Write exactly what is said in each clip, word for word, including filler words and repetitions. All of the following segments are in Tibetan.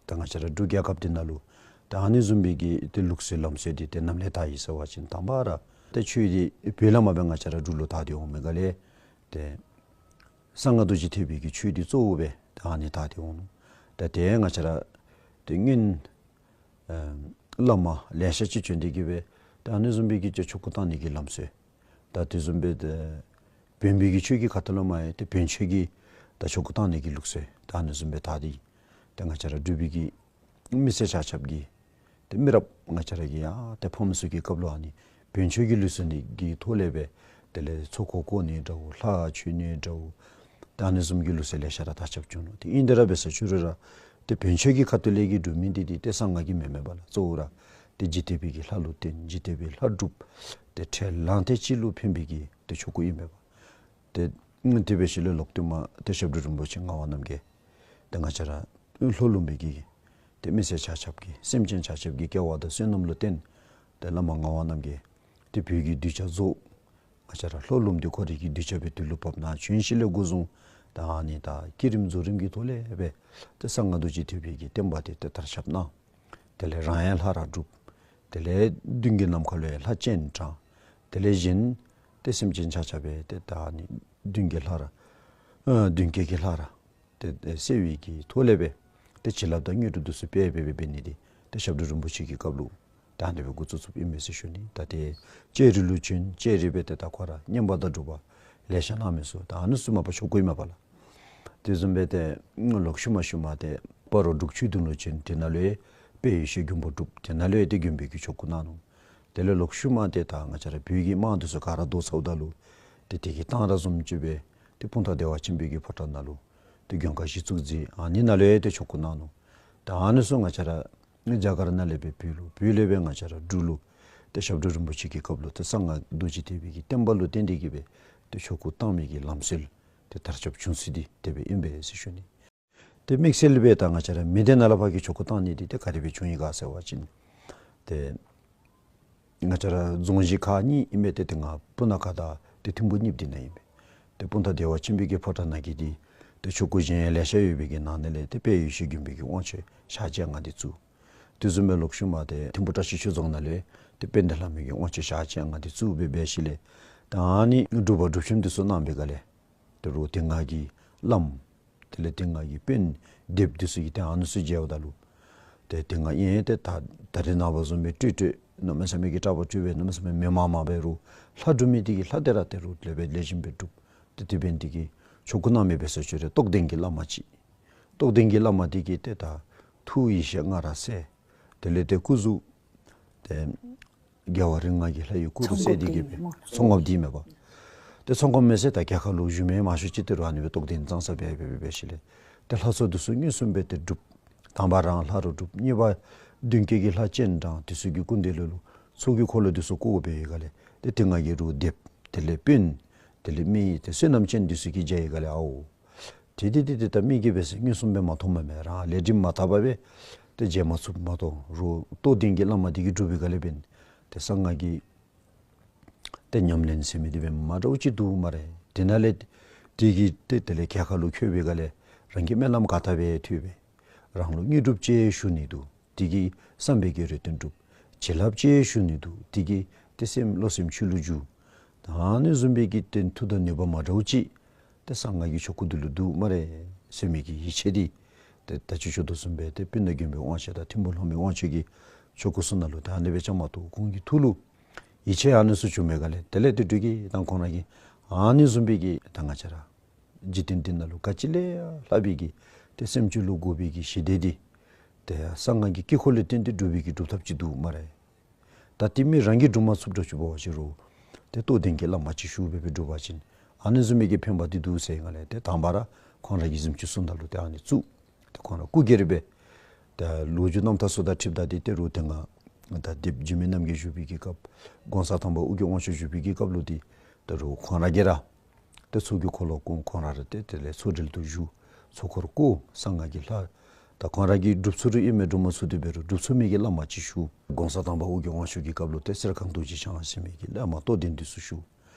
ད་ང་བཅས་ར་འབྲུག་རྒྱལ་ཁབ་འདི་ནང་ལུ་ད་ཨ་ནི་བཟུམ་སྦེ་གི་ཏེ་ལུགས་སྲོལ་ལམ་སྲོལ་འདི་ཏེ་ནམ་ལས་དར་ཡི་ཟེར་བ་ཅིན་དང་པ་ར་ཏེ་ཆོས་འདི་བོད་ལས་མར་སྦེ་ང་བཅས་ར་འབྲུག་ལུ་དར་ཏེ་འོང་མི་ག་ལས་ཏེ་གསང་སྔགས་རྡོ་རྗེ་ཐེག་པའི་གི་ཆོས་འདི་གཙོ་བོ་སྦེ་ད་ཨ་ནི་དར་ཏེ་འོང་ནུག། ད་ཏེ་ང་བཅས་ར་ཏེ་སྔོན་ཨ་བླ་མ་ལེ་ཤ་ཅིག་བྱོན་ཏེ་གི་སྦེ་ད་ཨ་ནི་བཟུམ་སྦེ་གི་ཅིག་ཆོ་ག་བཏང་ནི་གི་ལམ་སྲོལ། ད་དེ་བཟུམ་སྦེ་ཏེ་བོན་པོའི་གི་ཆོས་ཀྱི་ཁ་ཐུག་ལུ་མ་ཡེ་ཏེ་བོན་ཆོས་ཀྱི་ད་ཆོ་ག་བཏང་ནི་གི་ལུགས་སྲོལ་ད་ཨ་ནི་བཟུམ་སྦེ་དར་ཏེ་ཏེ་ང་བཅས་ར་འབྲུག་པའི་གི་མི་སེར་ཆ་ཁྱབ་ཀྱི་ཏེ་མི་རབས་ང་བཅས་ར་གི་ཡང་ཏེ་ཕམ་སུ་གི་སྐབས་ལུ་ཨ་ནི་བོན་ཆོས་ཀྱི་ལུགས་སྲོལ་ནི་གི་ཐོག་ལས་སྦེ་དེ་ལས་ཚོགས་འཁོར་བསྐོར་ནི་འདྲཝ་ལྷ་མཆོད་ནི་འདྲཝ་ད་ཨ་ནི་བཟུམ་གྱི་ལུགས་སྲོལ་ལེ་ཤ་ར་དར་ཁྱབ་བྱུང་ནུག། ཏེ་ཨིན་ཏེ་ར་འབད་ས་ཕྱི་རུ་ར་ཏེ་བོན་ཆོས་ཀྱི་ཁ་ཐུག་ལས་ཀྱི་སྒྲུབ་མི་འདི་འདི་ཏེ་གསང་སྔགས་ཀྱི་མེན་མེན་པ་ལ་གཙོ་བོ་ར་ཏེ་འཇིག་རྟེན་པའི་གི་ལྷ་ལུ་བརྟེན་འཇིག་རྟེན་པའི་ལྷ་སྒྲུབ་ཏེ་ཁྲལ་ལངས་ཏེ་སྤྱི་ལུ་ཕན་པའི་གི་ཏེ་ཆོ་ག་ཨིན་མེན་པ། ཏེ་ཏེ་འབད་ཞིནམ་ལས་ལོག་སྟེ་མར་ཏེ་ཞབས་དྲུང་རིན་པོ་ཆེ་ངག་དབང་རྣམ་རྒྱལ་ཏེ་ང་བཅས་ར་ལྷོ་ལུང་པའི་གི་ཏེ་མི་སེར་ཆ་ཁྱབ་ཀྱི་སེམས་ཅན་ཆ་ཁྱབ་ཀྱི་སྐལ་བ་དང་བསོད་ནམས་ལུ་བརྟེན་ཏེ་བླ་མ་ངག་དབང་རྣམ་རྒྱལ་ཏེ་བོད་ཀྱི་གདུལ་བྱ་རྫོགས་ང་བཅས་ར་ལྷོ་ལུང་པ་འདི་ཁོ་རའི་གི་གདུལ་བྱ་སྦེ་དུས་ལུ་བབས་ནཱ་བྱོན་ཞིནམ་ལས་འགོ་བཟུང་ད་ཨ་ནི་ད་བསྐྱེད་རིམ་རྫོགས་རིམ་གྱི་ཐོག་ལས་སྦེ་ཏེ་གསང་སྔགས་རྡོ་རྗེ་ཐེག་པའི་གི་བསྟན་པ་འདི་ཏེ་དར་ཁྱབ་གནང་། དེ་ལས་རང་ཡང་ལྷ་ར་སྒྲུབ། དེ་ལས་མདུན་གྱི་ནམ་མཁའ་ལུ་ཡང་ལྷ་སྤྱན་དྲངས། དེ་ལས་གཞན་ཏེ་སེམས་ཅན་ཆ་ཁྱབ་སྦེ་ཏེ་ད་ཨ་ནི་མདུན་གྱི་ལྷ་ར་ཨ་མདུན་བསྐྱེད་ཀྱི་ལྷ་ར་ཏེ་ཏེ་གསལ་བའི་གི་ཐོག་ལས་སྦེ་ཏེ་བྱིན་རླབས་དང་དངོས་གྲུབ་འདི་ཚུ་འཕེལ་འཕེལ་སྦེ་འབད་ནི་འདི་ཏེ་ཞབས་དྲུང་རིན་པོ་ཆེ་གི་སྐབས་ལུ་ད་ཨ་ནི་སྦེ་འགོ་བཙུགས་བཙུགསཔ་ཨིན་མས་ཟེར་ཞུ་ནི། ད་ཏེ་ལྕགས་རི་ལུ་བྱོན་ལྕགས་རི་སྦེ་ཏེ་ད་ཁོ་ར་བསྙེན་པ་དང་སྒྲུབ་པ་ལེ་ཤ་གནང་མི་ཚུ་ད་ཨ་ནི་ཚུ་མ་པ་ཆོ་ག་ཨིན་མས་པ་ལགས། དེ་བཟུམ་སྦེ་ཏེ་ལོག་ཤུལ་མ་ཤུལ་མ་ཏེ་སྤ་རོ་འབྲུག་ཆོས་སྡིངས་ལུ་བྱོན། དེ་ནང་ལུ་ཡང་དཔལ་ཡེ་ཤེས་མགོན་པོ་སྒྲུབ། དེ་ནང་ལུ་ཡང་ཏེ་མགོན་པོའི་གི་ཆོ་ག་གནང་ནུག། དེ་ལས་ལོག་ཤུལ་མ་ཏེ་ད་ང་བཅས་ར་བོད་ཀྱི་དམག་འདི་ཚུ་ག་ར་བཟློག་ཚརཝ་ད་ལུ་ཏེ་དེ་གི་གཏང་རག་བཟུམ་ཅིག་སྦེ་ཏེ་སྤུངས་ཐང་བདེ་བ་ཆེན་པོའི་གི་ཕོ་བྲང་ནང་ལུ་ཏེ་མགོན་ཁང་གཞི་བཙུགས་མཛད། ཨ་ནི་ནང་ལུ་ཡང་ཏེ་ཆོ་ག་གནང་ནུག། ད་ཨ་ནི་ཚུ་ང་བཅས་ར་རྒྱ་གར་ནང་ལས་སྦེ་བོད་ལུ་བོད་ལས་སྦེ་ང་བཅས་ར་འབྲུག་ལུ་ཏེ་ཞབས་དྲུང་རིན་པོ་ཆེ་གི་སྐབས་ལུ་ཏེ་གསང་སྔགས་རྡོ་རྗེ་ཐེག་པའི་གི་བསྟན་པ་ལུ་བརྟེན་ཏེ་གི་སྦེ་ཏེ་ཆོ་ག་གཏང་མི་གི་ལམ་སྲོལ་ཏེ་དར་ཁྱབ་བྱུང་ས་འདི་དེ་སྦེ་ཨིན་པས་ཟེར་ཞུ་ནི། ཏེ་དམིགས་བསལ་སྦེ་ད་ང་བཅས་ར་མི་སྡེ་ནང་ལས་ཕར་གྱི་ཆོ་ག་གཏང་ནི་འདི་ཏེ་ག་དེ་སྦེ་བྱུང་ཡི་ག་ཟེར་བ་ཅིན་ཏེ་ང་བཅས་ར་རྫོང་གཞི་ཁག་གཉིས་ཨིན་མས། ཏེ་དེ་སྔ་སྤུ་ན་ཁ་དང་ཏེ་ཐིམ་ཕུ་གཉིས་འདི་ནང་ཨིན་མས། ཏེ་སྤུངས་ཐང་བདེ་བ་ཆེན་པོའི་གི་ཕོ་བྲང་ནང་གི་འདི་ཏེ་ཆོ་ག་གཞན་ཡང་ལེ་ཤ་ཡོད་པའི་གི་ནང་ན་ལས་ཏེ་དཔལ་ཡེ་ཤེས་མགོན་པོའི་གི་དབང་ཆོག་ཞག་བཅོ་ལྔ་འདི་བཙུགས། དེ་བཟུམ་སྦེ་ལོག་ཤུལ་མ་ཏེ་ཐིམ་ཕུ་བཀྲ་ཤིས་ཆོས་རྫོང་ནང་ལུ་ཡང་ཏེ་དཔལ་ལྡན་ལྷ་མོའི་གི་དབང་ཆོག་ཞག་བཅོ་ལྔ་འདི་བཙུགས་སྦེ་འབད་ཞིནམ་ལས་ད་ཨ་ནི་སྒྲུབ་པ་སྒྲུབ་ཆེན་འདི་ཚུ་གནང་བའི་སྒང་ལས་ཏེ་རུང་དེ་སྔ་གི་བླམ་དེ་ལས་དེ་སྔ་གི་དཔོན་སྡེ་པ་འདི་ཚུ་གིས་ཏེ་ཨ་ནི་ཚུ་མཇལཝ་ད་ལུ་ཏེ་དེ་སྔ་ཡང་ཏེ་ད་ད་རེས་ནངས་པ་བཟུམ་སྦེ་སྤྲོས་སྤྲོས་གནམ་མེད་ས་མེད་ཀྱི་དྲག་པོ་སྤྲོས་སྦེ་གནམ་མེད་ས་མེད་མི་མང་མང་སྦེ་རུང་ལྷ་སྒྲུབ་མི་འདི་གིས་ལྷ་དེ་ར་ཏེ་རུང་ལེགས་སྦེ་ལེགས་ཤོམ་སྦེ་སྒྲུབ། ཏེ་དེ་འབད་ནི་འདི་གིས་ཆོ་ག་གནང་མི་འབད་ས་ཕྱི་རུ་རྟོགས་ལྡན་གྱི་བླ་མ་ཅིག་རྟོགས་ལྡན་གྱི་བླ་མ་འདི་གིས་ཏེ་ད་ཐུགས་ཡེ་ཤེས་ལྔ་ར་གསལ། དེ་ལས་ཏེ་སྐུ་གཟུགས་ཏེ་རྒྱལ་བ་རིགས་ལྔ་གི་ལྷ་ཡི་སྐུ་རུ་གསལ་ཏེ་གི་སྦེ་ཚོགས་འགོ་འདི་མེད་པ། ཏེ་ཚོགས་འགོ་མེད་ཟེར་ད་རྒྱལ་ཁབ་ལུ་བཞུགས་མི་མང་ཤོས་ཅིག་ཏེ་རུང་ཨ་ནི་སྦེ་རྟོགས་ལྡན་གཙང་ས་སྦེ་སྦེ་སྦེ་འབད་ཞིནམ་ལས་ཏེ་ལྷ་ཚོགས་འདི་ཚུ་མངོན་སུམ་སྦེ་ཏེ་སྒྲུབ། དང་པ་རང་ལྷ་རུ་སྒྲུབ། གཉིས་པ་མདུན་བསྐྱེད་ཀྱི་ལྷ་སྤྱན་དྲངས། དེ་ཚུ་གི་སྐུ་མདུན་ལུ་ལུ་ཚོགས་ཀྱི་འཁོར་ལོ་འདི་ཚུ་བསྐོར་བའི་སྒང་ལས་ཏེ་དེ་སྔ་གི་རུང་སྡེ་པ་དེ་ལས་དཔོན་དེ་ལས་མི་ཡི་ཏེ་བསོད་ནམས་ཅན་འདི་ཚུ་གིས་མཇལ་བའི་སྒང་ལས་ཨའོ། ཏེ་ཏེ་ཏེ་ཏེ་ད་མི་གིས་འབད་ས་མངོན་སུམ་སྦེ་མ་མཐོངམ་མས། རང་ལས་སྒྲིབ་མ་དག་པ་སྦེ་ཏེ་མཇལ་མ་ཚུགསཔ་མ་གཏོགས་རུང་རྟོགས་ལྡན་གྱི་བླ་མ་འདི་གིས་སྒྲུབ་པའི་སྒང་ལས་འབདན་ཏེ་གསང་སྔགས་ཀྱི་ཏེ་ཉམས་ལེན་ཟེར་མི་འདི་འབདན་མ་འདྲཝ་ཅིག་འདུག་སྨ་རེ། དེ་ནང་ལས་དེ་གིས་ཏེ་དེ་ལས་རྒྱལ་ཁབ་ལུ་འཁོད་པའི་སྒང་ལས་རང་གི་སྨོན་ལམ་ག་དར་སྦེ་ཐོས་པས། རང་ལུ་དངོས་གྲུབ་ཅིག་ཞུ་ནི་འདུག། དེ་གིས་བསམ་པའི་གི་རེ་དོན་འགྲུབ། བྱིན་རླབས་ཅིག་ཞུ་ནི་འདུག། དེ་གིས་ཏེ་སེམས་བློ་སེམས་ཆོས་ལུ་འཇུག། ད་ཨ་ནི་བཟུམ་སྦེ་གི་ཏེ་མཐུ་དང་ནུས་པ་མ་འདྲཝ་ཅིག་ཏེ་གསང་སྔགས་ཀྱི་ཆོ་ག་འདི་ལུ་འདུག་སྨ་རེ་ཟེར་མི་གི་ཡིད་ཆེས་འདི་ཏེ་ད་ཅི་ཞུ་དོ་བཟུམ་སྦེ་ཏེ་སྤུན་ཟླ་མགོན་པོའི་དབང་ཆོག་དང་ཐིམ་ཕུ་ལྷ་མོའི་དབང་ཆོག་གི་ཆོ་ག་ཚུ་ནང་ལུ་ད་ཨ་ནི་སྦེ་བཅའ་མར་གཏོགས་ཁོང་གི་ཐུགས་ལུ་ཡིད་ཆེས་ཨ་ནི་ཚུ་བྱུང་མི་སྒང་ལས་དེ་ལས་ཏེ་འབྲུག་གི་ད་ཁོང་ར་གིས་ཨ་ནི་བཟུམ་སྦེ་གི་ད་ང་བཅས་ར་འཇིག་རྟེན་འདི་ནང་ལུ་ག་ཅི་ལས་ལྷག་པའི་གི་ཏེ་སེམས་ཅན་ལུ་དགོ་པའི་གི་ཞི་བདེ་འདི་ཏེ་གསང་སྔགས་ཀྱི་དཀྱིལ་འཁོར་ལུ་བརྟེན་ཏེ་སྒྲུབ་པའི་གི་སྒྲུབ་ཐབས་ཅིག་འདུག་སྨ་རེ། ད་ཏེ་མི་རང་གིས་སྒྲུབ་མ་ཚུགསཔ་འདྲཝ་ཅིག་འབད་བ་ཅིན་རུང་ཏེ་རྟོགས་ལྡན་གྱི་བླ་མ་ཅིག་ཞུ་སྦེ་སྦེ་སྒྲུབ་པ་ཅིན་ཨ་ནི་བཟུམ་མའི་གི་ཕན་པ་འདི་འདུག་ཟེར་སྒང་ལས་ཏེ་དང་པ་ར་ཁོང་ར་གི་གཟིམ་ཅུང་ཚུ་ནང་ལུ་ཏེ་ཨ་ནི་བཙུགས། ཏེ་ཁོང་ར་སྐུ་སྒེར་སྦེ་ད་ལོ་རྒྱུས་རྣམ་ཐར་ཚུ་དང་འཁྲིལཝ་ད་འདི་ཏེ་རུང་དེ་སྔ་ད་སྡེ་པ་འཇིགས་མེད་རྣམ་རྒྱལ་བཞུགས་པའི་གི་སྐབས་གོང་ས་དང་པ་ཨོ་རྒྱན་དབང་ཕྱུག་བཞུགས་པའི་གི་སྐབས་ལུ་འདི་ད་རུང་ཁོང་ར་གིས་ར་ཏེ་ཚོགས་ཀྱི་འཁོར་ལོ་བསྐོར། ཁོང་ར་ར་ཏེ་དེ་ལས་ཚོགས་གྲལ་དུ་བཞུགས། ཚོགས་འཁོར་བསྐོར། གསང་སྔགས་ཀྱི་ལྷ་ད་ཁོང་ར་གིས་སྒྲུབ་ཚུགས་རུང་ཨིན་མས། སྒྲུབ་མ་ཚུགས་ཏེ་འབད་རུང་སྒྲུབ་ཚུགས་མི་གི་བླ་མ་ཅིག་ཞུ། གོང་ས་དང་པ་ཨོ་རྒྱན་དབང་ཕྱུག་གི་སྐབས་ལུ་ཏེ་གསེར་ཁང་རྡོ་རྗེ་འཆང་ཟེར་མི་གི་བླ་མ་རྟོགས་ལྡན་འདི་ཚུ་ཞུ།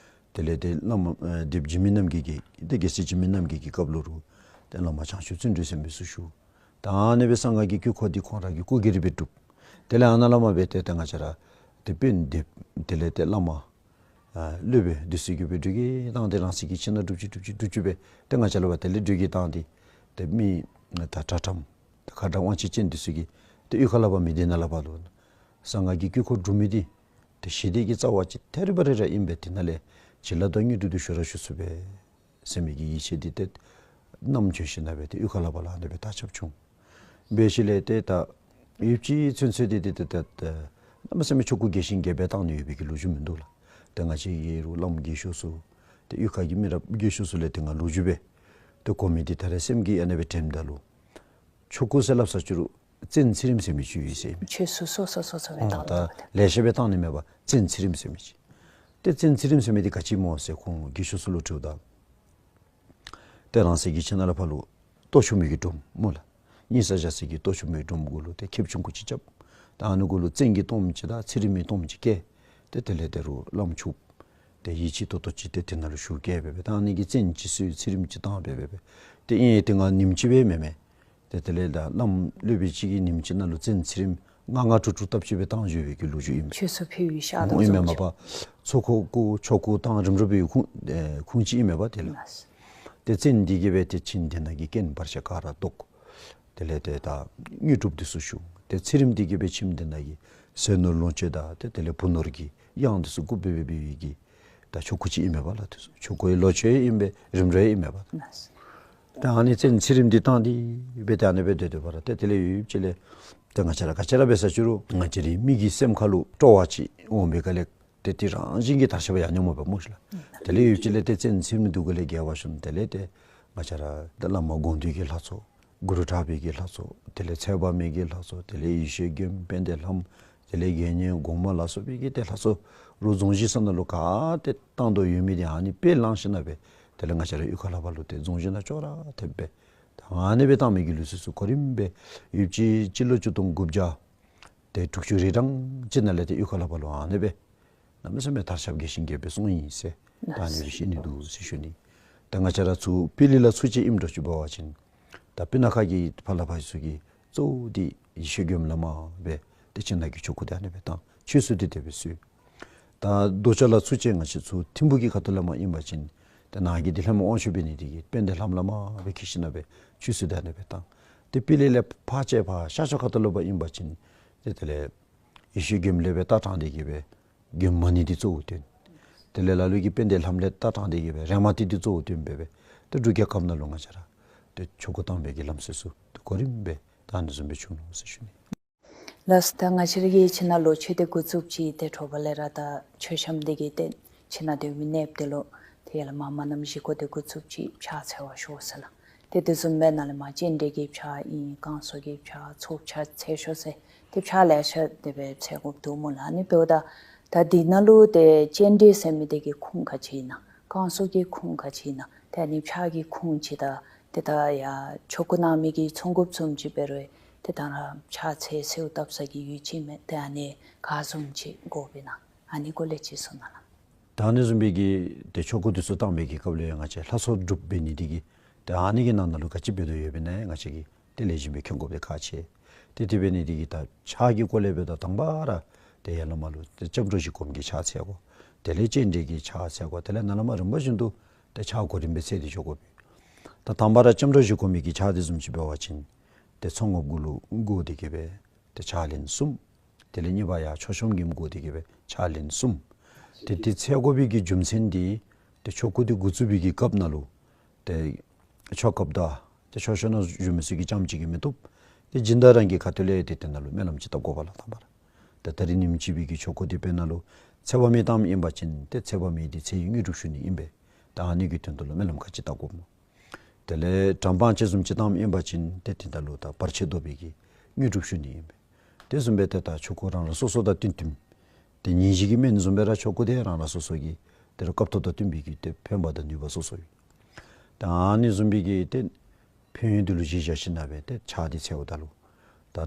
དེ་ལས་ཏེ་བླ་མ་ཨ་སྡེ་པ་འཇིགས་མེད་རྣམ་རྒྱལ་གྱི་ཏེ་རྒྱལ་སྲས་འཇིགས་མེད་རྣམ་རྒྱལ་གྱི་སྐབས་ལུ་རུང་ཏེ་བླ་མ་བྱང་ཆུབ་བརྩོན་འགྲུས་ཟེར་མི་ཚུ་ཞུ། ད་ ད་ཨ་ནི་སྦེ་གསང་སྔགས་ཀྱི་དཀྱིལ་འཁོར་འདི་ཁོང་རང་གི་སྐུ་སྒེར་སྦེ་སྒྲུབ། དེ་ལས་ཨ་ནཱ་བླ་མ་སྦེ་ཏེ་ཏེ་ང་བཅས་ར་ཏེ་དཔོན་འདེབས། དེ་ལས་ཏེ་བླ་མ་ཨ་སློབ་དཔོན་འདི་ཚུ་གིས་སྦེ་སྒྲིག་གི་བཏང་སྟེ་རང་སྲིད་ཀྱི་ཕྱི་ནང་སྒྲུབ་ཅི་སྒྲུབ་ཅི་སྒྲུབ་ཅི་སྦེ་ཏེ་ང་བཅས་ལུ་བ་དེ་ལས་སྒྲིག་གི་བཏང་སྟེ་ཏེ་མི་ད་གྲྭ་ཁྲམ་ད་ཁ་དྲག་དབང་ཆེ་ཅན་འདི་ཚུ་གིས་ཏེ་གཡུས་ཁ་ལས་བ་མི་སྡེ་ནང་ལས་བ་ལུ་གསང་སྔགས་ཀྱི་དཀྱིལ་འཁོར་སྒྲུབ་མི་འདི་ཏེ་ཞི་བདེ་གི་རྩ་བ་ཅིག་ཐེ་རི་བ་རི་ར་ཨིན་པས། དེ་ནང་ལས་བྱིན་རླབས་དང་དངོས་གྲུབ་འདི་ཞུ་ར་ཞུ་ཚུགས་པས་ཟེར་མི་གི་ཡིད་ཆེས་འདི་ཏེ་བསྣམས་བྱོན་ཞིནམ་ལས་ཏེ་གཡུས་ཁ་ལས་བ་ལུ་ཨ་ནི་སྦེ་ད་ཁྱབ་བྱུང་། འབད་ཞིནམ་ལས་ཏེ་ད་ཡུལ་སྤྱིའི་ཚུན་ཚོད་འདི་ཏེ་ཏེ་ཏེ་ཏེ་གནམ་མེད་ས་མེད་ཆོ་ག་རྒྱས་ཤིང་རྒྱས་སྦེ་བཏང་ནི་ཡོད་པའི་གི་ལོ་རྒྱུས་མིན་འདུག་ལགས། ཏེ་ང་བཅས་ཀྱི་རུ་བླམ་རྒས་ཤོས་ཚུ་ཏེ་གཡུས་ཁ་གི་མི་རབས་རྒས་ཤོས་ཚུ་ལས་ཏེ་ང་ལོ་རྒྱུས་སྦེ་ཏེ་གོ་མི་འདི་ད་རེས་སེམས་ཀྱིས་ཨ་ནི་སྦེ་དྲནམ་ད་ལུ་ཆོ་ག་ཟེར་སླབ་ས་ཅིག་རུ་བཙན་ཚེ་རིང་ཟེར་མི་ཅིག་ཡོད་ཟེར་མི། ཆོས་སྲུང་སོ་སོ་སོ་སོ་སྦེ་ཨང་བཏང་ད་འདུག་པ་ལས། ལེ་ཤ་སྦེ་བཏང་ནི་མེད་པ་བཙན་ཚེ་རིང་ཟེར་མི་ཅིག། ཏེ་བཙན་ཚེ་རིང་ཟེར་མི་འདི་ག་ཅི་སྨོ་ཟེར་ཁོང་རྒས་ཤོས་ཚུ་ལུ་དྲིཝ་ད། ཏེ་རང་སྲིད་ཀྱི་ཕྱི་ནང་ལས་ཕར་ལུ་ལྟོ་ཆོམ་མི་གི་སྒྲོམ་སྨོ་ལགས། གཉིད་ས་བཞག་ས་གི་ལྟོ་ཆོམ་མི་གི་སྒྲོམ་གུ་ལུ་ཏེ་ཁེབས་ཆུང་ཀུ་ཅིག་རྐྱབ། ད་ཨ་ནི་གུ་ལུ་བཙན་གྱི་གཏོརམ་ཅིག་དང་ཚེ་རིང་མའི་གཏོརམ་ཅིག་བཀལ། ཏེ་དེ་ལས་ཏེ་རུ་བླམ་ཆོསཔ་ཏེ་ཡིད་ཆེས་ཏོག་ཏོ་ཅིག་ཏེ་དེ་ནང་ལུ་བཞུགས་བསྐྱལ་སྦེ་སྦེ་ད་ཨ་ནི་གིས་བཙན་ཅིག་གསོལ་ཚེ་རིང་ཅིག་བཏང་སྦེ་སྦེ་སྦེ། ཏེ་ཨིན་ཏེ་ང་ཉིནམ་གཅིག་སྦེ་མེན་མས། ཏེ་དེ་ལས་ད་བླམ་སློབ་དཔོན་ཅིག་གིས་ཉིནམ་གཅིག་ནང་ལུ་བཙན་ཚེ་རིང་ལྔ་ལྔ་དྲུག་དྲུག་བཏབ་ཅིག་སྦེ་བཏང་བཞུགས་པའི་གི་ལོ་རྒྱུས་ཨིན་མས། ཆོས་སུ་ཕེབས་པའི་ཤ་ཨིན་མས་མ་པ། ཚོགས་འཁོར་བསྐོར་ཆོ་ག་བཏང་རིམ་གྲོ་འབད་བའི་ཁུངས་ཨེ་ཁུངས་ཅིག་ཨིན་མས་པ་དེ་ལགས། ཏེ་བཙན་འདི་གིས་སྦེ་ཏེ་ཁྱིམ་དེ་ནང་གི་རྐྱེན་བར་ཆད་ག་ར་བཟློག། དེ་ལས་ཏེ་ད་དངོས་གྲུབ་འདི་ཚུ་ཞུ། ཏེ་ཚེ་རིང་འདི་གིས་སྦེ་ཁྱིམ་དེ་ནང་གི་ཟས་ནོར་ལོངས་སྤྱོད་དང་ཏེ་དེ་ལས་བུ་ནོར་གྱི་གཡང་འདི་ཚུ་བཀུག་སྦེ་སྦེ་འབད་བའི་གི་ད་ཆོ་ག་ཅིག་ཨིན་མས་པ་ལགས། དེ་ཚུ་ཆོ་གའི་ལོ་ཆོས་ཨིན་པས། རིམ་གྲོ་ཨིན་མས་པ། ད་ཨ་ནི་བཙན་ཚེ་རིང་འདི་བཏང་སྟེ་སྦེ་ད་ཨ་ནི་སྦེ་སྡོད་སྡོད་པ་ར་ཏེ་དེ་ལས་ཡུད་ཅིག་ལས་ཏེ་ང་བཅས་ར་ག་ཅི་ར་འབད་ས་ཅིག་རུ་ང་བཅས་རའི་མི་གི་སེམས་ཁ་ལུ་སྤྲོ་བ་ཅིག་འོང་བའི་སྒང་ལས་ཏེ་དེ་རང་བཞིན་གྱིས་དར་ཁྱབ་ཡར་འགྱོཝ་མས་པ་སྨོ་ཤིག་ལགས། དེ་ལས་ཡུད་ཅིག་ལས་ཏེ་བཙན་ཚེ་རིང་འདི་གུ་ལས་རྒྱལ་བ་བྱོན། དེ་ལས་ཏེ་ང་བཅས་ར་ཏེ་བླ་མ་དགོངས་འདུས་ཀྱི་ལྷ་ཚོགས། གུ་རུ་གྲགས་པའི་གི་ལྷ་ཚོགས། དེ་ལས་ཚེ་དཔག་མེད་ཀྱི་ལྷ་ཚོགས། དེ་ལས་ཡེ་ཤེས་མགོན་དཔལ་ལྡན་ལྷ་མོ། དེ་ལས་དགེ་བསྙེན་སྒོ་མོ་ལ་སོགས་པའི་གི་ཏེ་ལྷ་ཚོགས་རུ་རྫོང་གཞི་ས་ནང་ལུ་ག་ཏེ་བཏང་དོ་ཡོད་མི་འདི་ཨ་ནི་དཔེ་བླངས་ཞིནམ་ལས་སྦེ་དེ་ལས་ང་བཅས་ར་གཡུས་ཁ་ལས་ཕར་ལུ་ཏེ་རྫོང་གཞི་ནང་ཅོག་ར་འཐདཔ་སྦེ་ད་ཨ་ནི་སྦེ་བཏང་མི་གི་ལུགས་སྲོལ་ཚུ་གོ་རིམ་སྦེ་ཡུད་ཅིག་སྤྱི་ལོ་ཆིག་སྟོང་དགུ་བརྒྱ་ཏེ་དྲུག་ཅུ་རེ་གྲངས་ཅིག་ནང་ལས་ཏེ་གཡུས་ཁ་ལས་ཕར་ལུ་ཨ་ནི་སྦེ་གནམ་མེད་ས་མེད་དར་ཁྱབ་རྒྱས་ཤིང་རྒྱས་པར་སོང་ཡི་ཟེར་ད་ཨ་ནི་སྦེ་བཤད་ནི་འདུག་ཟེར་ཞུ་ནི། ད་ང་བཅས་ར་ཚུ་པི་ལི་ལ་ཚུ་ཅིག་ཨིནམ་འདྲཝ་ཅིག་འབད་བ་ཅིན་ད་སྤུ་ན་ཁ་གི་ཕར་ལས་ཕར་ཚུ་གིས་གཙོ་བོ་འདི་ཡེ་ཤེས་མགོནམ་བླ་མ་སྦེ་ཏེ་ཕྱི་ནང་གི་ཆོ་ག་འདི་ཨ་ནི་སྦེ་བཏང་། ཆོས་སྲུང་འདི་དེ་སྦེ་གསོལ། ད་རྡོ་གཅལ་ལ་ཚུ་ཅིག་ང་བཅས་ཚུ་ཐིམ་ཕུག་གི་ཁ་ཐུག་ལས་མར་ཨིན་པ་ཅིན་ཏེ་ནང་གི་འདི་ལྷ་མོ་དབང་ཕྱུག་འབད་ནི་འདི་གིས་དཔལ་ལྡན་ལྷ་མོ་བླ་མ་སྦེ་འཁྱིད་ཞིནམ་ལས་སྦེ་ཆོས་སྲུང་འདི་ཨ་ནི་སྦེ་བཏང་། ཏེ་པི་ལི་ལས་ཕར་ཅིག་ཕར་ཤར་ཕྱོགས་ཁ་ཐུག་ལུ་བ་ཨིན་པ་ཅིན་ཏེ་དེ་ལས་ཡེ་ཤེས་མགོནམ་ལས་སྦེ་རྟ་དྲངས་ཏེ་གིས་སྦེ་མགོནམ་མ་ཎི་འདི་གཙོ་བོ་བཏོན། དེ་ལས་ལ་ལུ་གིས་དཔལ་ལྡན་ལྷ་མོ་ལས་རྟ་དྲངས་ཏེ་གིས་སྦེ་རེ་མ་ཏི་འདི་གཙོ་བོ་བཏོན་སྦེ་སྦེ་ཏེ་འབྲུག་རྒྱལ་ཁབ་ནང་ལུ་ང་བཅས་ར་ཏེ་ཆོ་ག་བཏང་བའི་གི་ལམ་སྲོལ་ཚུ་ཏེ་གོ་རིམ་སྦེ་ད་ཨ་ནི་བཟུམ་སྦེ་བྱུང་ནུག་ཟེར་ཞུ་ནི། ལགས་སོ། ད་ང་བཅས་ར་གི་ཕྱི་ནང་ལོ་མཆོད་དེ་འགོ་བཙུགས་ཅི། ཏེ་དྲོ་པ་ལས་ར་ད་མཆོད་བཤམས་འདི་གི་ཏེ་ཕྱི་ནང་སྡོད་མི་གནསཔོ་འདི་ལུ་ཏེ་ཡར་ལས་མར་མ་ནམ་བཞེས་སྒོ་འདི་འགོ་བཙུགས་ཅི། ཕྱག་འཚལ་བར་ཞོག་ཟེར་ལགས། ཏེ་དེ་བཟུམ་སྦེ་ནཱ་ལས་མར་སྤྱན་འདྲེན་གྱི་ཕྱག་ཨིན། བསྐང་གསོ་གི་ཕྱག་ཚོགས་ཕྱག་འཚལ་ཞོག་ཟེར་ཏེ་ཕྱག་ལེ་ཤ་དེ་སྦེ་འཚལ་དགོཔ་འདུག་སྨོ་ལགས། ཨ་ནི་འབདཝ་ད་ད་འདི་ནང་ལུ་ཏེ་སྤྱན་འདྲེན་ཟེར་མི་འདི་གི་ཁུངས་ག་ཅི་ཨིན་ན། བསྐང་གསོ་གི་ཁུངས་ག་ཅི་ཨིན་ན། ཏེ་ཨ་ནི་ཕྱག་གི་ཁུངས་ཅིག་དང་ཏེ་ད་ཡར་ཆོ་ག་གནང་མི་གི་ཚོགས་འགོཔ་བཟུམ་ཅིག་འབད་རུང་ཏེ་ད་ར་ཕྱག་འཚལ་གསོལཝ་བཏབ་ས་གི་ཡོད་ཅི་མེད། ཏེ་ཨ་ནི་ག་བཟུམ་ཅིག་དགོཔ་ཨིན་ན། ཨ་ནི་སྐོར་ལས་ཅིག་གསུང་གནང་ལགས། ད་ཨ་ནི་བཟུམ་སྦེ་གི་ཏེ་ཆོ་ག་འདི་ཚུ་བཏང་བའི་གི་སྐབས་ལུ་ཡང་ང་བཅས་ལྷ་ཚོགས་སྒྲུབ་འབད་ནི་འདི་གིས་ཏེ་ཨ་ནི་གི་ནང་ན་ལུ་ག་ཅི་འབད་དོ་ཡོདཔ་ཨིན་ན་ང་བཅས་ཀྱིས་ཏེ་ལེགས་ཤོམ་སྦེ་མཁྱེན་དགོཔ་འདི་ཁག་ཆེ། ཏེ་དེ་འབད་ནི་འདི་གིས་ད་ཕྱག་གི་སྐོར་ལས་འབདཝ་ད་དང་པ་ར་ཏེ་ཡར་ལས་མར་ལུ་ཏེ་སྐྱབས་འགྲོ་བཞི་སྒོམ་གྱི་ཕྱག་འཚལ་དགོ། དེ་ལས་སྤྱན་འདྲེན་གྱི་ཕྱག་འཚལ་དགོ། དེ་ལས་ནཱ་ལས་མར་རིམ་པ་བཞིན་དུ་ཏེ་ཕྱག་གོ་རིམ་སྦེ་འཚལ་ཏེ་འགྱོ་དགོ་པས། ད་དང་པ་ར་སྐྱབས་འགྲོ་བཞི་སྒོམ་གྱི་ཕྱག་འདི་བཟུམ་ཅིག་འབད་བ་ཅིན་ཏེ་ཚོགས་འགོཔ་གུ་ལུ་བསྒོར་ཏེ་གིས་སྦེ་ཏེ་ཕྱག་ལན་གསུམ། དེ་ལས་གཉིས་པ་ཡར་མཆོད་བཤམས་ཀྱི་བསྒོར་ཏེ་གིས་སྦེ་ཕྱག་ལན་གསུམ། ཏེ་འདི་འཚལ་དགོ་པའི་གི་རྒྱུ་མཚན་འདི་ཏེ་ཆོ་ག་འདི་འགོ་བཙུགས་པའི་གི་སྐབས་ནང་ལུ་ཏེ་ཆོ་གཔ་དང་ཏེ་མཆོད་བཤམས་ནང་བཞུགས་མི་ཚུ་གིས་རྐྱངམ་གཅིག་གིས་མི་བཏུབ། ཏེ་སྦྱིན་བདག་རང་གི་ཁ་ཐུག་ལས་ཏེ་དེ་ནང་ལུ་སྨོན་ལམ་ཅིག་བཏབ་དགོ་པས་ལགས། དང་པ་ར་ད་ད་རིས་ཉིནམ་གཅིག་པའི་གི་ཆོ་ག་འདི་འབད་ནི་ལུ་ཚེ་དཔག་མེད་བཏངམ་ཨིན་པ་ཅིན་ཏེ་ཚེ་དཔག་མེད་འདི་ཚེ་ཡི་དངོས་གྲུབ་ཞུ་ནི་ཨིན་པས། ད་ཨ་ནི་གི་དོན་དུ་ལུ་སྨོན་ལམ་ག་ཅི་བཏབ་དགོཔ་སྨོ། དེ་ལས་གྲམ་པ་ཅིག་བཟུམ་ཅིག་བཏངམ་ཨིན་པ་ཅིན་ཏེ་དེ་ནང་ལུ་ད་བར་ཆད་བཟློག་པའི་གི་དངོས་གྲུབ་ཞུ་ནི་ཨིན་པས། དེ་བཟུམ་སྦེ་ཏེ་ད་ཆོ་ག་རང་རང་སོ་སོ་དང་བསྟུན་བསྟུན། ཏེ་ཉིན་བཞི་གི་སྨན་བཟུམ་སྦེ་ར་ཆོ་ག་འདི་རང་རང་སོ་སོ་གི་ཏེ་རུ་སྐབས་ཐོག་དང་བསྟུན་པའི་གི་ཏེ་ཕན་པ་དང་ནུས་པ་སོ་སོ་ཡོད། ད་ཨ་ནི་བཟུམ་སྦེ་གི་ཏེ་ཕན་ཡོན་འདི་ལུ་གཞི་བཞག་ཞིནམ་ལས་སྦེ་ཏེ་ཕྱག་འདི་འཚལཝ་ད་ལུ་ད་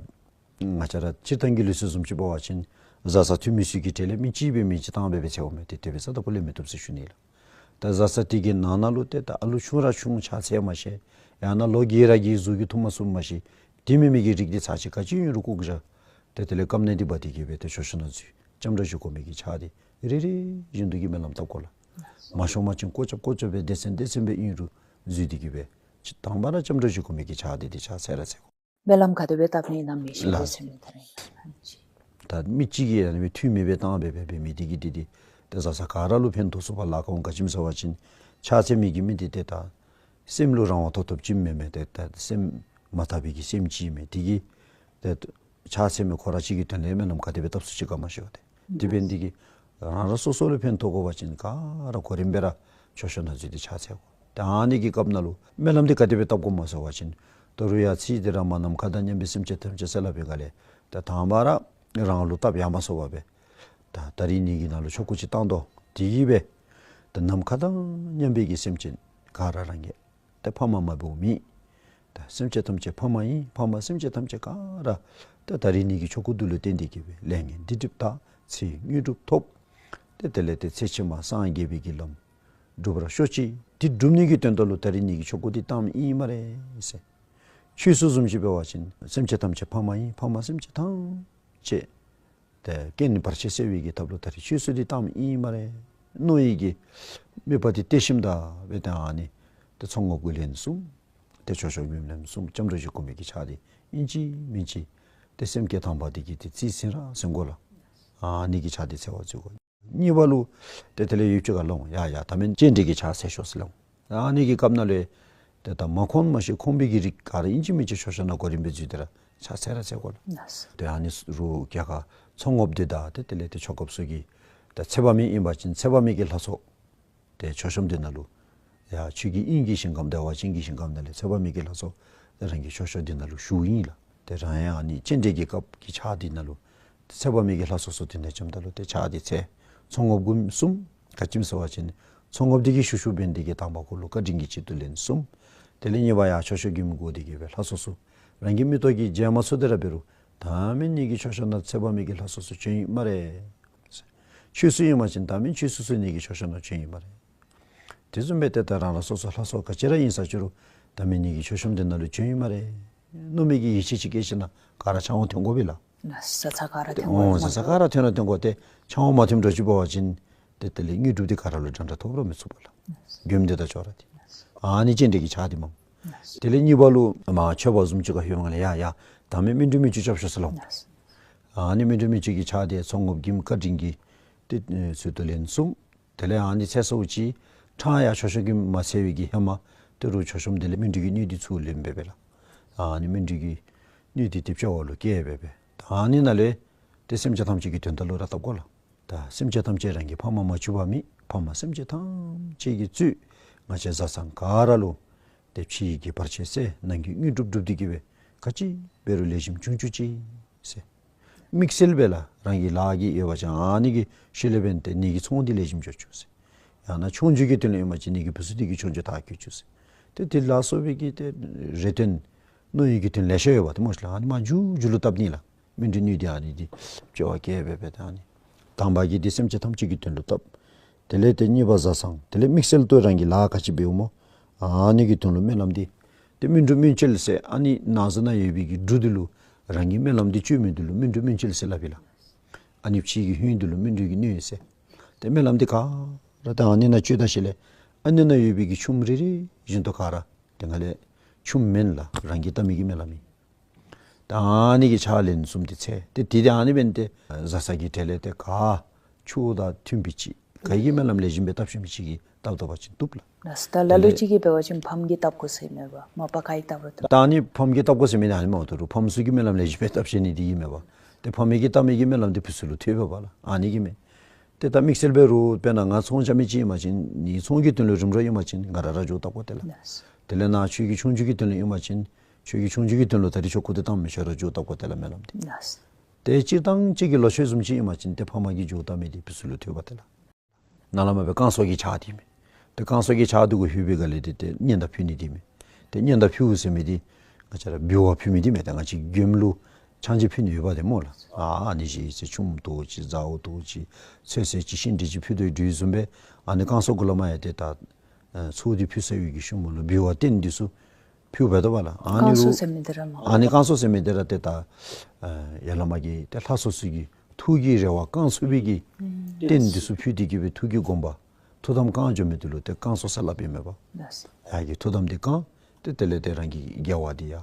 ང་བཅས་ར་སྤྱིར་བཏང་གི་ལུགས་སྲོལ་བཟུམ་ཅིག་འབད་བ་ཅིན་བཟའ་ཚང་འཐུས་མི་ཚུ་གི་གྲལ་ལས་མི་གཅིག་སྦེ་མི་གཅིག་བཏང་སྦེ་སྦེ་འཚལཝ་མས། ཏེ་དེ་སྦེ་ས་ད་ཕུ་ལས་མི་བཏུབ་ཟེར་ཞུ་ནི་ལགས། ད་བཟའ་ཚང་དེ་གི་ནང་ན་ལུ་ཏེ་ད་ཨ་ལུ་ཆུང་ར་ཆུང་ཕྱག་འཚལ་མ་ཤེས། ཡང་ན་ལོ་རྒས་ར་རྒས་གཟུགས་ཀྱིས་འཐུང་མ་ཚུགས་མ་ཤེས། དེ་མིན་མི་གི་རིགས་དེ་ཚར་གཅིག་ག་ཅི་ཡོད་རུ་བཀུག་བཞག་དེ་དེ་ལས་སྐབས་ནས་དེ་འབའ་དེ་གི་བས་དེ་ཆོས་ཕྱོགས་ན་འཛུལ། ལྕམ་དྲ་བཞི་སྒོམ་མི་གི་ཕྱག་དེ་རེ་རེ་བཞིན་དུ་གི་སྨོན་ལམ་བཏབ་དགོས་ལ། མ་ཤོང་མ་ཅིན་ཀོ་ཅབ་ཀོ་ཅབ་བས་སྡེ་ཚན་སྡེ་ཚན་བས་ཡོད་རུ་འཛུལ་དེ་གི་བས། དང་པ་ར་ལྕམ་དྲ་བཞི་སྒོམ་མི་གི་ཕྱག་དེ་དེ་ཕྱག་འཚལ་ར་འཚལ་དགོས། སྨོན་ལམ་ག་དེ་བས་བཏབ་ནས་ནམ་མི་ཤེས་ལ། པའི་སེམས་ནི་ད་རེད། ད་མི་གཅིག་གིས་ཡང་ཐུགས་མེད་པའི་བཏང་བས་བས་བས་མི་དེ་གི་དེ་དེ་དེ་ཟ་ས་ག་ར་ལུ་ཕན་ཐོགས་སུ་བ་ལ་ཀོང་ག་ཅིམ་ཟ་བ་ཅིན་ཕྱག་འཚལ་མི་གི་མི་དེ་དེ་ད་སེམས་ལུ་རང་དབང་ཐོབ་ཐོབ་ཅིམ་མེད་མེད་དེ་ད་སེམས་མ་དག་པའི་གི་སེམས་ཅིག་མེད་དེ་གི་དེ་ཕྱག་འཚལ་མི་ཁོ་ར་གཅིག་གི་དོན་ལས་སྨོན་ལམ་ག་དེ་བས་བཏབ་སུ་ཅིག་ག་མ་ཤེས་བ་དེ་དེ་བས་འདི་གི་རང་ར་སོ་སོ་ལུ་ཕན་ཐོགས་དགོ་བ་ཅིན་ག་ར་གོ་རིམ་པས་ར་ཆོས་ཕྱོགས་ན་འཛུལ་ཏེ་ཕྱག་འཚལ་དགོ། ཏེ་ཨ་ནི་གི་སྐབས་ན་ལུ་སྨོན་ལམ་འདི་ག་དེ་བས་བཏབ་དགོ་མ་སོ་བ་ཅིན་ད་རུང་ཡ་ཚིག་འདི་ར་མ་ནམ་མཁའ་དང་མཉམ་པའི་སེམས་ཅན་ཐམས་ཅད་ཟེར་ལབ་པའི་ག་ལས་ཏེ་དང་པ་ར་རང་ལུ་བཏབ་ཡ་མ་སོ་བ་བས། ད་ད་རིས་ནི་གི་ནང་ལུ་ཆོ་ག་ཅིག་བཏང་དོ། དེ་གི་བས་ཏེ་ནམ་མཁའ་དང་མཉམ་པའི་གི་སེམས་ཅན་ག་ར་རང་གི་ཏེ་ཕ་མ་མ་བུ་མེད། ད་སེམས་ཅན་ཐམས་ཅད་ཕ་མ་ཡིན། ཕ་མ་སེམས་ཅན་ཐམས་ཅད་ག་ར་ཏེ་ད་རིས་ནི་གི་ཆོ་ག་འདི་ལུ་བརྟེན་ཏེ་གི་བས་ལས་ངན་སྡིག་སྒྲིབ་དག། ཚེ་དངོས་གྲུབ་ཐོབ། ཏེ་དེ་ལས་ཏེ་ཚེ་ཕྱི་མ་སངས་རྒྱས་པའི་གི་ལམ་སྒྲུབ་པར་ཤོག་ཅིག་དེ་སྒྲུབ་ནི་གི་དོན་དག་ལུ་ད་རིས་ནི་གི་ཆོ་ག་འདི་བཏངམ་ཨིན་སྨ་རེ་ཟེར། ཆོས་སྲུང་བཟུམ་ཅིག་འབད་བ་ཅིན་སེམས་ཅན་ཐམས་ཅད་ཕ་མ་ཡིན། ཕ་མ་སེམས་ཅན་ཐམས་ཅད་ཏེ་རྐྱེན་བར་ཆད་སེལ་བའི་གི་ཐབས་ལུ་ད་རིས་ཆོས་སྲུང་འདི་བཏངམ་ཨིན་སྨ་རེ་མནོ་བའི་གི་དམིགས་པ་འདི་གཏད་ཞིནམ་ད་འབད་དེ་ཨ་ནི་ཏེ་ཚོགས་བསྔོ་བསྐུལ་ལན་གསུམ། ཏེ་ཆོས་ཕྱོགས་སྒོམ་ལན་གསུམ། ལྕམ་དྲ་བཞི་སྒོམ་མི་གི་ཕྱག་འདི་ཨིན་ཅི་མིན་ཅི་ཏེ་སེམས་བསྐྱེད་དང་པ་འདི་གི་ཏེ་རྩིས་ཟིན་ར་ཟིན་དགོ་ལ། ཨ་ནི་གི་ཕྱག་འདི་འཚལ་བར་མཛད་དགོ། གཉིས་པ་ལུ་ཏེ་དེ་ལས་ཡུལ་གཅིག་ག་ལོང་ཡ་ཡ་ད་མེན་སྤྱན་འདྲེན་གྱི་ཕྱག་འཚལ་ཤོག་ཟེར་ལོང་། ཨ་ནི་གི་སྐབས་ན་ལས་ཏེ་ད་མ་ཁོང་མ་ཤེས་ཁོང་པའི་གི་རིགས་ག་ར་ཨིན་ཅི་མིན་ཅི་ཆོས་ཕྱོགས་ན་གོ་རིམ་པས་འཛུལ་ཏེ་ར་ཕྱག་འཚལ་ར་འཚལ་དགོ་ལ། ཏེ་ཨ་ནི་རུ་རྒྱ་གར་ཚོགས་བསྔོ་འདི་དང་ཏེ་དེ་ལས་ཏེ་ཆོ་ག་ཚུ་གི་ཏེ་ཚེ་དཔག་མེད་ཨིན་པ་ཅིན་ཚེ་དཔག་མེད་ཀྱི་ལྷ་ཚོགས། ཏེ་མཆོད་བཤམ་འདི་ནང་ལུ། ཡ་ཆོས་ཀྱི་དབྱིངས་ཀྱི་ཞིང་ཁམས་བདེ་བ་ཅན་གྱི་ཞིང་ཁམས་ནང་ལས་ཚེ་དཔག་མེད་ཀྱི་ལྷ་ཚོགས་ཏེ་རང་གི་མཆོད་བཤམ་འདི་ནང་ལུ་བཞུགས་ཨིན་ལ། ཏེ་རང་ཡང་ཨ་ནི་སྤྱན་འདྲེན་གྱི་སྐབས་ཀྱི་ཕྱག་འདི་ནང་ལུ། ཏེ་ཚེ་དཔག་མེད་ཀྱི་ལྷ་ཚོགས་སུ་དེ་ནས་ཅམ་ད་ལུ་ཏེ་ཕྱག་འདི་འཚལ། ཚོགས་བསྔོ་སྒོམ་གསུམ་ག་ཅིམ་ཟེར་བ་ཅིན། ཚོགས་བསྔོ་འདི་གི་ཤུ་ཤུ་བན་འདི་གི་དང་པ་ཁོ་ལུ་བཀའ་དྲིན་གྱི་ཆེད་དུ་ལན་གསུམ། དེ་ལས་གཉིས་པ་ཡ་ཆོས་ཕྱོགས་སྒོམ་དགོ་འདི་གི་བས་ལྷ་ཚོགས་སུ། རང་གི་མིག་ཏོ་གིས་མཇལ་མ་ཚུགས་ཏེ་ར་འབད་རུང་ད་མེན་ནི་གི་ཆོས་ཕྱོགས་ན་ཚེ་དཔག་མེད་ཀྱི་ལྷ་ཚོགས་སུ་བྱོན་ཡི་སྨ་རེ། ཆོས་སྲུང་ཨིན་པ་ཅིན་ད་མེན་ཆོས་སྲུང་ཚུ་ནི་གི་ཆོས་ཕྱོགས་ན་བྱོན་ཡི་སྨ་རེ། དེ་བཟུམ་སྦེ་ཏེ་ད་རང་ལ་སོ་སོ་ལྷ་ཚོགས་ག་ཅི་ར་ཨིན་ས་ཅི་རུང་ད་མེན་ནི་གི་ཆོས་ཕྱོགས་འདི་ནང་ལུ་བྱོན་ཡི་སྨ་རེ། མནོ་མི་གི་ཡིད་ཆེས་ཅིག་སྐྱེས་ཞིནམ་ན་ག་ར་ཕྱག་དབང་འཐེན་དགོ་པས་ལ། ཟ་ས་ག་ར་འཐེན་དགོ། ཨོ་ཟ་ས་ག་ར་འཐེན་ར་འཐེན་དགོ། ཏེ་ཕྱག་དབང་མ་འཐེནམ་འགྱོ་ཅི་འབད་བ་ཅིན་ཏེ་དེ་ལས་དངོས་གྲུབ་འདི་ག་ར་ལུ་འདྲན་འདྲ་ཐོབ་ར་མི་ཚུགས་པས་ལ། སྒོམ་འདི་དང་ཅོག་ར་འདི། ཨ་ནི་སྤྱན་འདྲེན་གྱི་ཕྱག་འདི་མས། དེ་ལས་གཉིས་པ་ལུ་མ་མཆོད་པ་བཟུམ་ཅིག་ག་ལྷོད་པའི་ངང་ལས་ཡ་ཡ་ད་མེན་སྨིན་གྲོལ་སྨིན་བྱེད་རྐྱབ་ཤོག་ཟེར་ལོ། ཨ་ནི་སྨིན་གྲོལ་སྨིན་བྱེད་ཀྱི་ཕྱག་འདི་ཚོགས་བསྔོ་བསྒྱིམ་བཀའ་དྲིན་གྱི་ཏེ་ཚུལ་དུ་ལན་གསུམ། དེ་ལས་ཨ་ནི་འཚལ་སོ་ཅིག་ཕྲང་ཡ་ཆོས་ཕྱོགས་སྒོམ་མ་འཚལ་བའི་གི་ཧེ་མ་ཏེ་རུང་ཆོས་ཕྱོགས་འདི་ལས་སྨིན་གྲོལ་གྱི་སྣོད་འདི་ཚུར་ལེན་འབད་བས་ལ། ཨ་ནི་སྨིན་གྲོལ་གྱི་སྣོད་འདི་ཏེ་སྤྱོད་པ་ལུ་བཀལ་འབད་བས། ད་ཨ་ནི་ནང་ལས་ཏེ་སེམས་ཅན་ཐམས་ཅད་ཀྱི་དོན་དག་ལུ་ར་བཏབ་དགོ་ལ། ད་སེམས་ཅན་ཐམས་ཅད་རང་གི་ཕ་མ་མ་གྱུར་པ་མེད། ཕ་མ་སེམས་ཅན་ཐམས་ཅད་ཀྱིས་གཙོས་ང་བཅས་བཟའ་ཚང་ག་ར་ལུ་ཏེ་ཕྱི་ཡི་གི་བར་ཆད་སེལ་ནང་གི་དངོས་གྲུབ་སྒྲུབ་འདི་གི་བས་ག་ཅི་འབད་རུང་ལེགས་ཤོམ་བྱུང་བཅུག་ཅིག་ཟེར། དམིགས་བསལ་སྦེ་ལ་རང་གི་ལཱ་གི་ཡོད་པ་ཅིན་ཨ་ནི་གི་ཤུལ་ལས་འབད་ཏེ་ནི་གི་ཚོང་འདི་ལེགས་ཤོམ་འགྱོ་བཅུག་ཟེར། ཡང་ན་ཆུང་ཆུང་གི་དོན་ལུ་ཡོད་པ་ཅིན་ནི་གི་བུ་ཚུ་འདི་གི་ཆུང་ཆུང་ཐག་བཅད་བཅུག་ཟེར། ཏེ་དེ་ལ་སོགས་པའི་གི་ཏེ་རེ་དོན་མནོ་ཡི་གི་དོན་ལེ་ཤ་ཡོད་པ་ཏེ་མོ་ཤིག་ལ་ཨ་ནི་མ་མཇུག་མཇུག་ལུ་བཏབ་ནི་ལ། སྨིན་གྲོལ་སྣོད་འདི་ཨ་ནི་འདི་སྤྱོད་པ་བཀལ་འབད་བས། ད་ཨ་ནི་དང་པ་གི་འདི་སེམས་ཅན་ཐམས་ཅད་ཀྱི་དོན་ལུ་བཏབ། དེ་ལས་ཏེ་གཉིས་པ་བཟའ་ཚང་། དེ་ལས་དམིགས་བསལ་དུ་རང་གི་ལཱ་ག་ཅི་འབདཝ་སྨོ། ཨ་ནི་གི་དོན་ལུ་སྨོན་ལམ་འདི། ཏེ་སྨིན་གྲོལ་སྨིན་བྱེད་ཟེར་ཨ་ནི་ནང་ས་ན་ཡོད་པའི་གི་འབྲུ་འདི་ལུ་རང་གི་སྨོན་ལམ་འདི་བཅོས་མི་འདི་ལུ་སྨིན་གྲོལ་སྨིན་བྱེད་ཟེར་སླབ་ཨིན་ལ། ཨ་ནི་ཕྱི་གི་ཧོད་འདི་ལུ་སྨིན་གྲོལ་གྱི་སྣོད་ཟེར། ཏེ་སྨོན་ལམ་འདི་ག་ར་ད་ཨ་ནི་ནང་བཅོས་ད་ཤེས་ལས་ཨ་ནི་ནང་ཡོད་པའི་གི་ཆུམ་རེ་རེ་བཞིན་དུ་ག་ར་ཏེ་ང་ལས་ཆུམ་མེན་ལ་རང་གིས་བཏབ་མི་གི་སྨོན་ལམ་ཨིན། ད་ཨ་ནི་གི་ཕྱག་ལན་གསུམ་འདི་འཚལ། ཏེ་དེ་དེ་ཨ་ནི་འབདན་ཏེ་བཟའ་ཚང་གི་གྲལ་ལས་ཏེ་ག་ཆོས་དང་མཐུན་པའི་ཅིག་ག་ཡི་གི་སྨོན་ལམ་ལེགས་ཤོམ་སྦེ་བཏབ་ཤེས་མི་ཅིག་གིས་བཏབ་བཏབ་པ་ཅིན་བཏུབ་ལ། ལགས་སོ། ད་ལ་ལུ་ཅིག་གིས་འབད་བ་ཅིན་ཕམ་གིས་བཏབ་དགོ་ཟེར་མེན་པ། མ་པ་ག་ཡིས་བཏབ་རུང་བཏུབ། ད་ཨ་ནི་ཕམ་གིས་བཏབ་དགོ་ཟེར་མི་ནི་ཨ་ནི་མ་གཏོགས་རུང་ཕམ་ཚུ་གིས་སྨོན་ལམ་ལེགས་ཤོམ་སྦེ་བཏབ་ཤེས་ནི་འདི་གིས་མེན་པ། ཏེ་ཕམ་གིས་བཏབ་མི་གི་སྨོན་ལམ་འདི་བུ་ཚུ་ལུ་ཐོས་པས་པ་ལ། ཨ་ནི་གིས་མེན། ཏེ་ད་དམིགས་བསལ་འབད་རུང་དཔེར་ན་ང་ཚོང་རྐྱབ་མི་ཅིག་ཨིན་པ་ཅིན་ནི་ཚོང་གི་དོན་ལུ་རིམ་གྲོ་ཨིན་པ་ཅིན་ང་ར་ར་འགྱོ་བཏབ་དགོ་དེ་ལ། ལགས་སོ། དེ་ལས་ན་ཆོས་ཀྱི་ཆུང་ཆུང་གི་དོན་ལུ་ཨིན་པ་ཅིན་ཆོས་ཀྱི་ཆུང་ཆུང་གི་དོན་ལུ་ད་རིས་ཆོ་ག་འདི་བཏང་མི་ཆོག་ར་འགྱོ་བཏབ་དགོ་དེ་ལ་སྨོན་ལམ་འདི། ལགས་སོ། ཏེ་སྤྱིར་བཏང་གཅིག་གི་ལོ་མཆོད་བཟུམ་ཅིག་ཨིན་པ་ཅིན་ཏེ་ཕ་མ་གིས་འགྱོ་བཏབ་མི་འདི་བུ་ཚུ་ལུ་ཐོས་པ་དེ་ལ། ནཱ་ལས་མར་སྦེ་བསྐང་གསོ་གི་ཕྱག་འདི་མས། ཏེ་བསྐང་གསོ་གི་ཕྱག་འདི་གུ་ལྷོད་པའི་ག་ལས་ཏེ་ཏེ་སྙན་དར་ཕུལ་ནི་འདི་མས། ཏེ་སྙན་དར་ཕུལཝ་ཟེར་མི་འདི་ང་བཅས་ར་འབུལ་བ་ཕུལ་མི་འདི་མས། ཏེ་ང་བཅས་མགྱོནམ་ལུ་ཆང་ཅིག་ཕུལ་ནི་ཡོདཔ་དེ་སྨོ་ལགས། ཨ་ཨ་ནི་བཞིན་ཟེར་ཆུམ་ཐོགས་ཅིག་ཟཝ་ཐོགས་ཅིག་ཚོད་བསྲེ་ཅིག་ཤིང་འབྲས་ཅིག་ཕུལ་དོ་བཟུམ་སྦེ་ཨ་ནི་བསྐང་གསོ་གུ་ལས་མར་ཡང་ཏེ་ད་ཚོགས་འདི་ཕུལ་ཚར་བའི་གི་ཤུལ་མ་ལུ་འབུལ་བ་རྟེན་འདི་ཚུ་ ཕུལ་བས་ད་བ་ལ། ཨ་ནི་རུ། བསྐང་གསོ་ཟེར་མི་འདི་ར་མ། ཨ་ནི་བསྐང་གསོ་ཟེར་མི་འདི་ར་དེ་ད། ཡ་ལ་མ་གི་དེ་ལྷ་སོ་སོ་གི་ཐུགས་ཀྱི་རེ་བ་བསྐང་ཚུགས་པའི་གི་རྟེན་འདི་ཚུ་ཕུལ་ཏེ་གི་བའི་ཐུགས་ཀྱི་དགོངས་པ། ཐུགས་དམ་བསྐང་འགྱོ་མི་འདི་ལུ་དེ་བསྐང་གསོ་ཟེར་ལབ་པའི་མེད་པ། ཡ་གི་ཐུགས་དམ་འདི་བསྐང་། དེ་དེ་ལས་དེ་རང་གི་དགེ་བ་འདི་ཡ་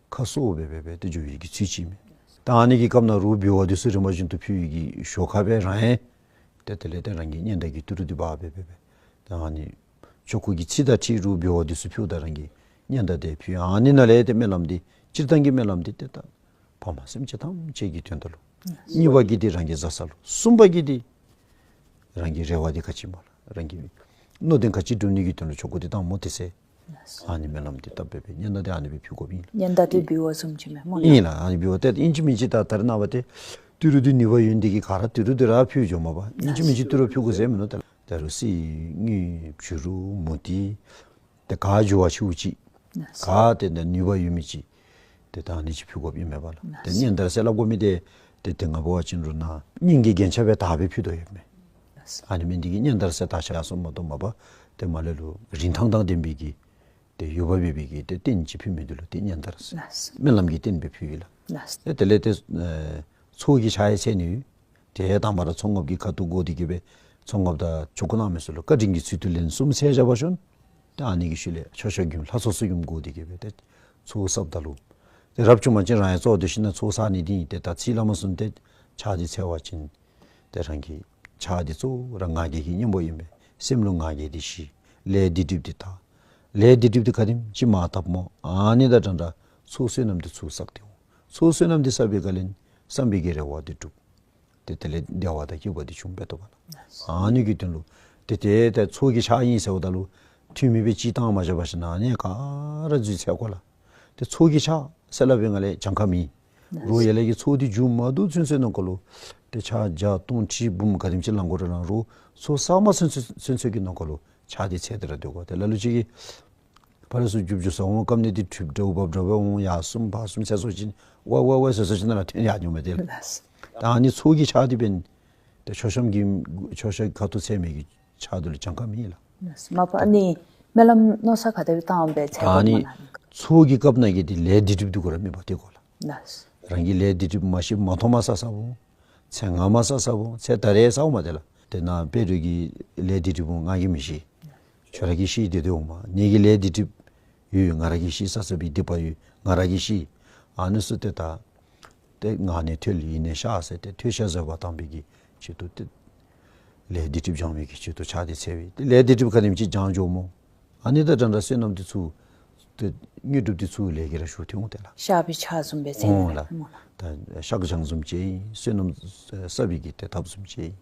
ཁ་གསོ་བའི་བའི་བའི་དེ་འགྱོ་བའི་གི་ཚུལ་ཅིག་མེད། ད་ཨ་ནི་གི་སྐབས་ན་རུ་འབུལ་བ་འདི་ཚུ་རིམ་པ་བཞིན་དུ་ཕུལ་བའི་གི་ཞོར་ཁ་བའི་རང་ཡན། དེ་དེ་ལས་དེ་རང་གི་སྙན་དར་གྱི་ཏི་རུ་འདི་འབག་བའི་བའི་བའི། ད་ཨ་ནི། ཆོ་ག་གི་ཚིག་དང་འཁྲིལ་རུ་འབུལ་བ་འདི་ཚུ་ཕུལ་ད་རང་གི་སྙན་དར་དེ་ཕུལ། ཨ་ནི་ན་ལས་དེ་སྨོན་ལམ་འདི་སྤྱིར་བཏང་གི་སྨོན་ལམ་འདི་དེ་ད་ཕ་མ་སེམས་ཅན་ཐམས་ཅད་ཀྱི་དོན་དུ་ལུ། གཉིས་པ་གི་འདི་རང་གི་བཟའ་ས་ལུ། གསུམ་པ་གི་འདི་རང་གི་རེ་བ་འདི་ག་ཅི་མ་ལ་རང་གི་སྣོད་ལྡན་ག་ཅི་སྒྲུབ་ནི་གི་དོན་ལུ་ཆོ་ག་འདི་བཏང་མོ་དེ་སེ། ཨ་ནི་སྨོན་ལམ་འདི་བཏབ་པའི་བའི་སྙན་དར་དེ་ཨ་ནི་བའི་ཕུལ་དགོ་པ་ཨིན་ལ། སྙན་དར་དེ་འབུལ་བ་བཟུམ་ཅིག་མེད་མོ་ལ། ཨིན་ལ། ཨ་ནི་འབུལ་བ་དེ་ཨིན་ཅི་མིན་ཅི་ད་དར་ན་བ་དེ་ཏི་རུ་འདི་ནུས་པ་ཡོད་འདི་གི་ག་ར་ཏི་རུ་འདི་ར་ཕུལ་འགྱོ་མ་པ་ཨིན་ཅི་མིན་ཅི་ཏི་རུ་ཕུལ་དགོ་ཟེར་མིན་ནོ་དེ་ལ། ད་རུ་སི་དངུལ་བྱུ་རུ་མུ་ཏིག་དེ་ག་འགྱུར་བ་ཆེ་བོ་ཅིག་ག་དེ་འདྲ་ནུས་པ་ཡོད་མི་ཅིག་དེ་དང་ནི་ཅིག་ཕུལ་དགོ་པ་ཨིན་མེད་པ་ལ། དེ་སྙན་དར་ཟེར་ལབ་དགོ་མི་དེ་དེ་དེ་ང་བོ་བ་ཅིན་རུ་ན་སྙན་གྱི་རྒྱན་ཆ་བའི་དག་པའི་ཕུལ་དོ་ཡོད་མེད། ཨ་ནི་མིན་འདི་གི་སྙན་དར་ཟེར་དག་ཆ་ཡ་སོང་མ་གཏོགས་མ་པ་དེ་མ་ལས་ལུ་རིན་ཐང་དང་ལྡན་པའི་གི་དེ་ཡོད་པ་བའི་བའི་གི་དེ་རྟེན་ཅིག་ཕུལ་མི་འདི་ལུ་དེ་སྙན་དར་ཟེར། སྨོན་ལམ་གྱི་རྟེན་པའི་ཕུལ་ཡིན་ལ། དེ་དེ་ལས་དེ་ཚོགས་ཀྱི་ཕྱག་ཡས་ཚད་ནི་ཡོད། དེ་དང་པ་ར་ཚོགས་རྔུབ་ཀྱི་ཁ་ཐུག་བགོ་སྟེ་གི་བའི་ཚོགས་རྔུབ་དང་ཆོ་ག་གནང་མི་ཚུ་ལུ་བཀའ་དྲིན་གྱི་ཚུལ་དུ་ལན་གསུམ་འཚལ་བཞག་པ་ཤོན། དེ་ཨ་ནི་གི་ཤུལ་ལས་མཆོད་བཤམ་རྒྱུན་ལྷ་ཚོགས་བསུ་རྒྱུན་བགོ་སྟེ་གི་བའི་དེ་ཚོགས་བསགས་ད་ལུ། དེ་རབ་བྱུང་མ་ཅིན་རང་ཡང་ཚོགས་སྡོད་ཤིན་ན་ཚོགས་བསགས་ནི་འདི་ཨིན། དེ་ད་ཚིག་བླ་མ་གསུམ་དེ་ཕྱག་འདི་འཚལ་བ་ཅིན། དེ་རང་གི་ཕྱག་འདི་གཙོ་བོ་ར་ང་རྒྱལ་གྱི་གཉེན་པོ་ཨིན་པས། སེམས་ལུ་ང་རྒྱལ་འདི་ཞི། ལས་འདི་སྒྲིབ་འདི་དག། ལས་འདི་སྒྲིབ་འདི་ག་དེམ་ཅིག་མང་དྲགས་མོ། ཨ་ནི་དང་འདྲ་འདྲ་ཚོགས་བསོད་ནམས་འདི་ཚུ་བསགས་ཏེ་འོང་། ཚོགས་བསོད་ནམས་འདི་བསགས་པའི་ག་ལན་བསམ་པའི་གི་རེ་བ་འདི་འགྲུབ། དེ་དེ་ལས་བདེ་བ་དང་སྐྱིད་པ་འདི་འབྱུང་བས་ཐོབ་པ་ལ། ཨ་ནི་གི་དོན་ལུ། དེ་དེ་དེ་ཚོགས་ཀྱི་ཕྱག་ཨིན་ཟེར་བ་ད་ལུ། ཐུན་མིན་པའི་སྤྱི་བཏང་མ་བཞག་པ་ཞིག་ན་ཨ་ནི་ག་ར་འཛུལ་འཚལ་དགོ་ལ། དེ་ཚོགས་ཀྱི་ཕྱག་ཟེར་ལབ་པའི་ང་ལས་གྱངས་ཁ་མིན། རོ་ཡ་ལས་ཀྱི་ཚོགས་འདི་མཇུག་མ་བསྡུ་ཚུན་ཚོད་ནང་འཁོད་ལུ། དེ་ཕྱག་བརྒྱ་སྟོང་ཁྲི་འབུམ་ག་དེམ་ཅིག་ལང་དགོ་ར་ལང་རོ། ཚོགས་བསགས་མ་ཚུན་ཚོད་ཚུན་ཚོད་ཀྱི་ནང་འཁོད་ལུ་ཕྱག་འདི་འཚལ་ཏེ་ར་སྡོད་དགོ། དེ་ལ་ལུ་ཅིག་གིས། ཕར་ཚུར་རྒྱུག་རྒྱུག་ས་འོང་སྐབས་ནས་དེ་གྲུབ་འདྲ་བོ་བབ་འདྲ་བོ་འོང་ཡ་གསུམ་བར་གསུམ་ཚེ་སྲོག་ཅིག་ཝ་ཝ་ཝ་ཟེར་ཟེར་ཅིག་ན་ལ་ཐོན་ཡ་ཉུང་མེད་དེ་ལ། ད་ཨ་ནི་ཚོགས་ཀྱི་ཕྱག་དེ་བན། དེ་མཆོད་བཤམ་གྱི་མཆོད་བཤམ་ཁ་ཐུག་ཚད་མེད་ཀྱི་ཕྱག་དེ་ལ་གྱངས་ཁ་མིན་ལ། མ་པ་ཨ་ནི་སྨོན་ལམ་མནོ་ས་ག་དེ་བཏང་བའི་ཚད་ཨ་ནི་གོ་མ་ན། ཚོགས་ཀྱི་སྐབས་ན་གི་དེ་ལས་འདི་སྒྲིབ་འདུག་གོ་ར་མེད་པ་དེ་གོ་ལ། རང་གི་ལས་འདི་སྒྲིབ་མ་ཤི་མ་ཐོག་མ་ས་ས་བོ། ཚེ་སྔ་མ་ས་ས་བོ་ཚེ་ད་རེས་ས་བོ་མ་དེ་ལ། དེ་ན་དཔེ་རུ་གི་ལས་འདི་སྒྲིབ་བོ་ང་གི་མི་ཤི། ཁྱོད་ར་གི་ཤི་དེ་དེ་འོང་མ་ནི་གི་ལས་འདི་སྒྲིབ། ཡོད་ཡོད་ང་ར་གི་ཤི་ས་ས་བི་སྡིག་པ་ཡོད་ང་ར་གི་ཤི། ཨ་ནི་སུ་དེ་ད། དེ་ང་ནི་ཐོས་ལ་ཡིན་ནས་ཤ་ཟེར་ཏེ་ཐོས་ཤ་ཟེར་བ་དང་པའི་གི་ཆེད་དུ་དེ། ལས་སྡིག་སྒྲིབ་སྦྱང་བའི་གི་ཆེད་དུ་ཕྱག་དེ་འཚལ་བའི་དེ་ལས་སྡིག་སྒྲིབ་ག་དེམ་ཅིག་སྦྱང་འཇོག་མོ། ཨ་ནི་ད་འདྲ་འདྲ་བསོད་ནམས་དེ་ཚུ། དེ་དངོས་གྲུབ་དེ་ཚུ་ལས་ཀྱི་ར་ཞུ་ཐེ་འོང་དེ་ལ། ཤ་བི་ཆ་བཟུམ་པའི་ཚེ་འོང་ལ། ད་ཤག་སྦྱང་བཟུམ་བྱས་ཡིན་བསོད་ནམས་བསགས་པའི་གི་དེ་ཐབས་བཟུམ་བྱས་ཡིན།